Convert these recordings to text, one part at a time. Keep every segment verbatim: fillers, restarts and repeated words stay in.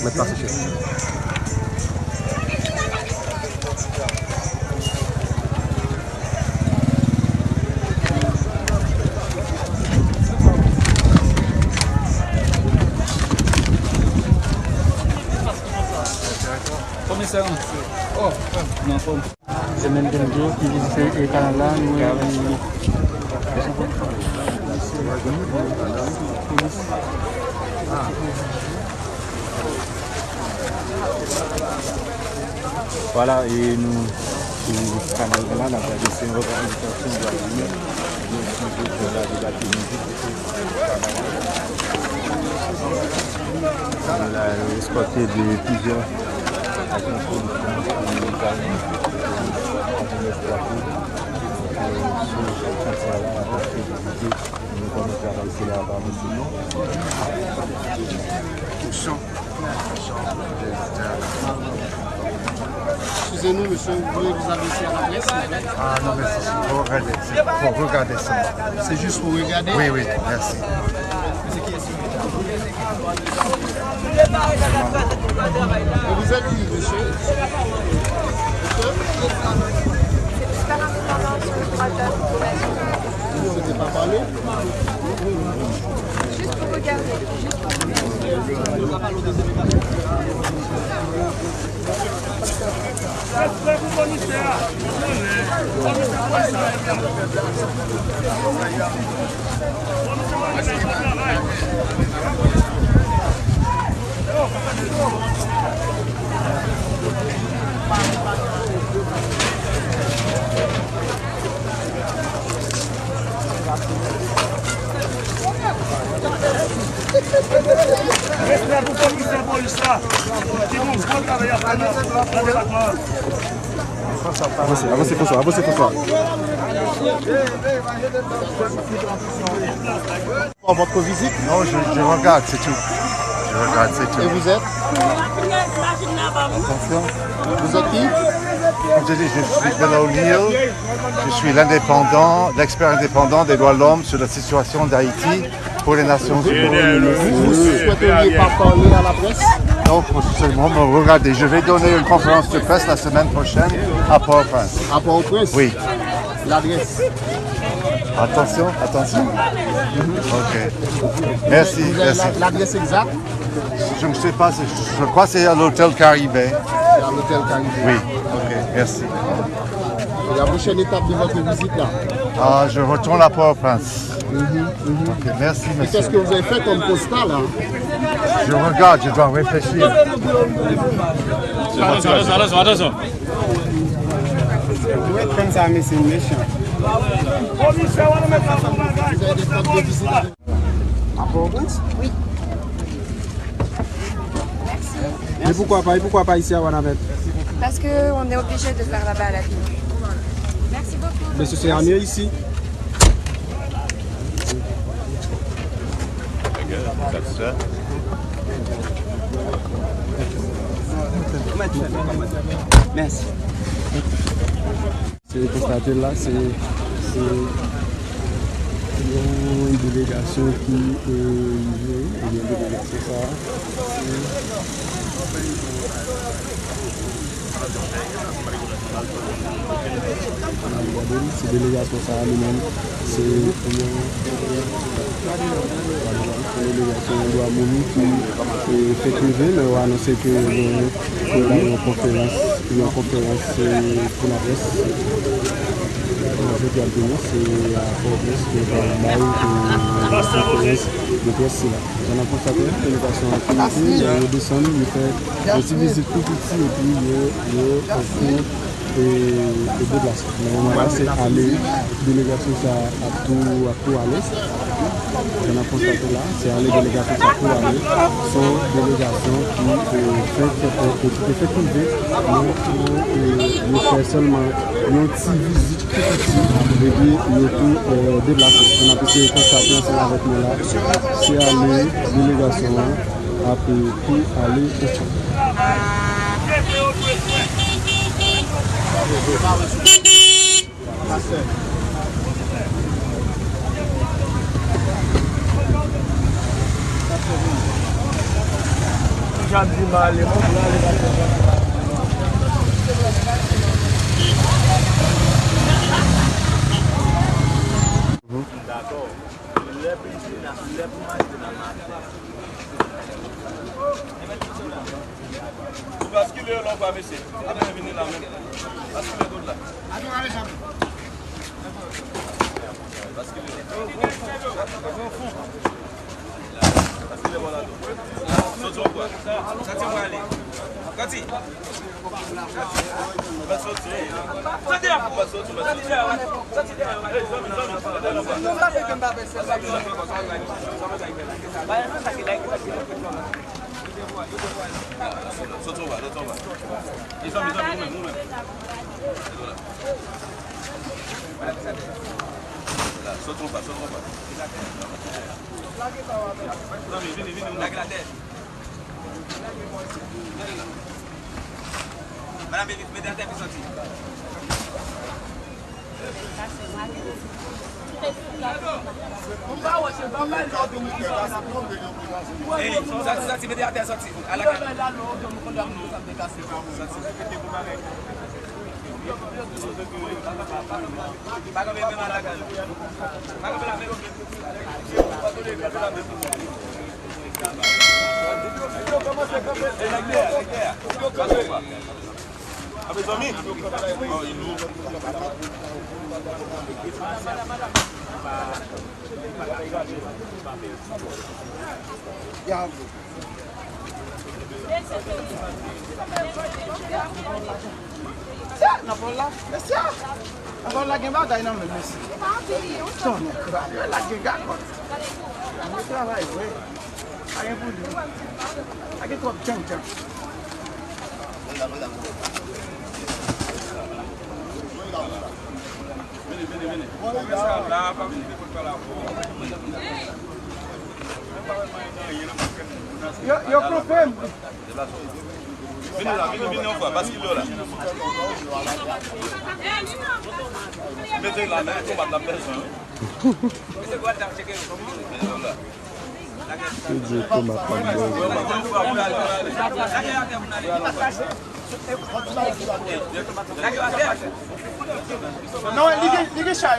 Mèt pase chèf. Komisè, oh, nan fòm. Se menm Benjo ki vizite, e, kanal la, nou wè li. Vwala, e nou sou kanal la, n ap gade, se yon revandikasyon dwa imen. La, yo eskòte de plizyè ajan polis ki egalman ap vin eskòte sou chantier a, paske nou konnen travay se la pa posib non. Excusez-nous, monsieur, vous voulez vous adresser à la presse, s'il vous plaît? Ah non, mais c'est pour regarder, c'est pour regarder seulement. C'est juste pour regarder? Oui, oui, merci. Et vous êtes qui, monsieur? Monsieur? Vous ne souhaitez pas parler? Juste pour regarder. Respè pou komisè polis la, ki gon gwo travay y ap fè nan, nan depatman an. Avanse, avanse, François, avanse, François. Pour votre visite? Non, je, je regarde, c'est tout. Je regarde, c'est tout. Et vous êtes? Attention. Vous êtes qui? Comme je dis, je suis Bill O'Neill. Je suis l'indépendant, l'expert indépendant des droits de l'homme sur la situation d'Haïti pour les Nations Unies. Vous ne souhaiteriez pas parler à la presse? Non, seulement, regardez, je vais donner une conférence de presse la semaine prochaine à Port-au-Prince. À Port-au-Prince? Oui. L'adresse? Attention, attention. Ok. Merci, merci. L'adresse exacte? Je ne sais pas, c'est- je crois que c'est à l'hôtel Caribe. C'est à l'hôtel Caribe. Oui. Ok, merci. Et la prochaine étape de votre visite là? Ah, je retourne à Port-au-Prince. Mhm, mhm. Ok, merci, monsieur. Et qu'est-ce que vous avez fait comme constat là? Je regarde, je dois réfléchir. Attention, attention, attention. Dwe pran sa, mesye mechan. Komisè, w ap met la pou bagay. Komisè, w ap met la pou bagay. À Port-au-Prince? Oui. Merci. Et pourquoi pas, et pourquoi pas ici à Wanament? Parce que on est obligé de faire là-bas à la clinique. Merci beaucoup. Mais c'est mieux ici. Merci. Se konstate la, se, se yon delegasyon ki, e, rive, ebyen, delegasyon sa a, se, n ap gade l, se delegasyon sa a li menm, se yon, yon delegasyon dwa moun ki, e, fèk rive, men yo anonse ke yo gen Pou yon konferans, yon konferans, e, pou laprès. Nan jodi a vini, se a Pòtoprens ke yo pral bay, e, konferans de près sila. Jan n ap konstate, delegasyon an fin rive, yo desann, yo fè yon ti vizit tou piti, epi yo, yo antre, e, e deplase. Nan moman la, se ale, delegasyon sa ap tou, ap tou ale. N ap konstate la, se ale delegasyon sa pou ale. Se yon delegasyon ki, e, fèk, e, ki te fèk rive, men pou, e, yo fè sèlman yon ti vizit tou piti, epi yo tou, e, deplase. N ap eseye konstate ansanm avèk nou la, se ale delegasyon an ap, e, tou ale ansanm. Dakò. Lè pou mache nan maten. Ou baskile yo lòk la, mesye. Avan vini la menm. Baskile tout la. Baskile. Baskile bò la tou. Soti yon bò. Santi w ale. Santi. Ou pa soti. Santi a. Ou pa soti, ou pa soti. Santi a. Ey, zanmi, zanmi. Santi a. Sot anba, sot anba. Mezanmi, mezanmi, nou menm, nou menm. La, sot anba, sot anba. Mezanmi, vini, vini, nou menm. Lage l atè. Madanm Elis, mete atè pou santi. Ey, santi, santi, mete atè, santi. Ala ka. Santi. Pa kanpe menm ala ka. Pa kanpe la menm. Ey, nèg dèyè, nèg dèyè. Yo kòmanse kanpe. Ey, nèg dèyè, nèg dèyè. Yo kanpe. Ape zanmi. Mesye, nan pòl la, mesye, nan pòl la gen bagay nan men, mesye. Tonnè kraze, la gen gagòt. Mwen travay vre. Pa gen pou li. Pa gen twòp djang djang. Yo, yo kanpe m. Vini la, vini, vini yon fwa, baskile yo la. Mete la, men tonbat la bezwen. Mete la. Ki di tomat la bò. Non, li gen, li gen chay.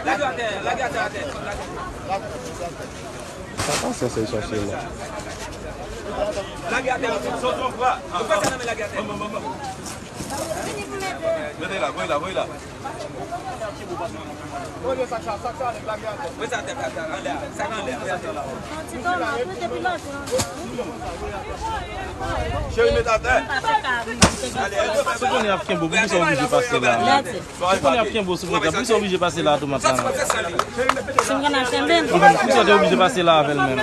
Sa pa sa se chache la. Mete la, voye la, voye la. Cheri, met atè. Soupone ap kenbe w, poukisa w oblije pase la menm? Soupone ap kenbe w, soupone ap kenbe w, poukisa w oblije pase la a tomat la menm? Si m konn ap kenbe l. Poukisa w te oblije pase la avè l menm?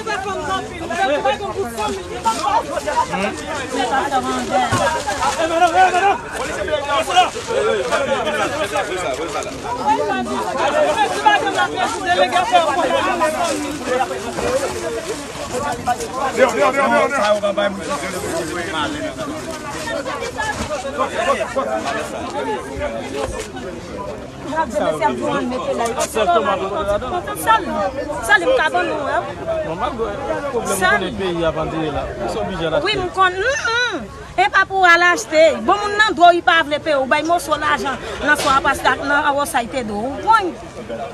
Sèl tomat ou pote ladan? Sèl li. Sèl li m ka ban nou, wè. Bon, malgre pwoblèm ou konnen peyi a pa antre la, ou se oblije al achte. Wi, m konn. E pa pou w al achte. Bon, moun nan dwe w, li pa vle peye w. Ou bay moso lajan nan swa a paske nan awo sa li te dwe w. Ou pran,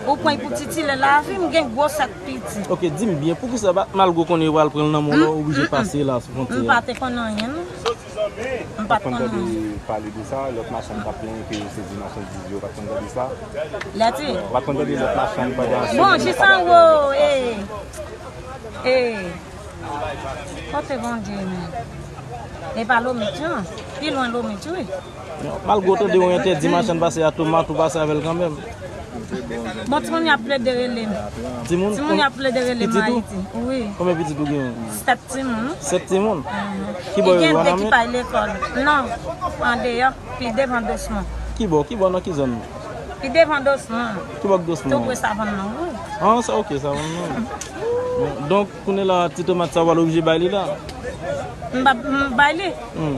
ou pran pou titile lavi, m gen gwo sèk piti. Ok, di m byen, poukisa malgre w konnen yo pral pran l nan men w la, ou oblije pase la sou fwontyè a? M pa te konn anyen, non. M pa t konn anyen. Pale de sa, lòt machann t ap plenyen ke yo sezi machandiz yo, pa t konn tande sa? Lèti. Ou pa t konn tande lòt machann pandan. Bon, jis anwo, e, e, kote Bondye menm? E pa Lomit, non. Pi lwen Lomit, wi. Non, malgre w tande yo entèdi machann pase a tomat, ou pase avè l kanmenm. Bon, timoun y ap plede rele m. Timoun? Timoun y ap plede rele m Ayiti. Wi. Konbyen pitit ou genyen? Sèt timoun. Sèt timoun? Ki bò yo? Gen de ki pa al lekòl. Non, andeyò, pi devan Dosmon. Ki bò? Ki bò, nan ki zòn? Pi devan Dosmon. Ki bò k Dosmon? Tou pre Savann nan, wi. Ah, sa, ok, Savann nan. Donk, kounye la, ti tomat sa, w pral oblije bay li la? M pa, m bay li.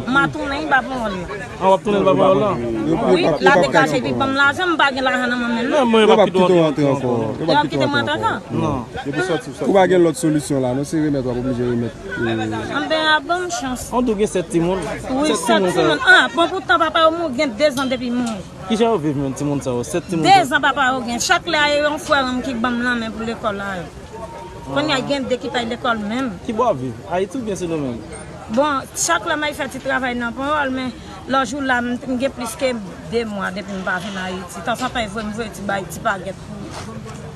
M a tounen, m pa pran wòl la. Ah, w ap tounen, l pa pran wòl la? Wi, la degaje, li ban m lajan, m pa gen lajan nan men m menm, non. Men, men, yo p ap kite w antre ankò. Yo p ap kite m antre ankò. Non. Ou pa gen lòt solisyon la, non, se remèt w ap oblije remèt. Anben, a ban m chans. An tou gen sèt timoun. Wi, sèt timoun. Ah, bon, poutan papa yo mouri, gen de zan depi mouri. Kijan yo viv menm, timoun sa yo? Sèt timoun. De zan papa yo gen. Chak lè a, e yon frè m ki ban m lanmen pou lekòl la yo. Kounye a gen de ki pa al lekòl menm. Ki bò w ap viv? Ayiti oubyen Sendomeng? Bon, chak lè m al fè ti travay nan Ponyòl, men lòt jou la, m, m gen plis ke de mwa depi m pa vin Ayiti. Tanzantan, e voye m voye ti bay, ti pagèt pou.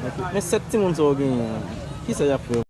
Ok. Men sèt timoun sa yo genyen an, kisa y ap fè?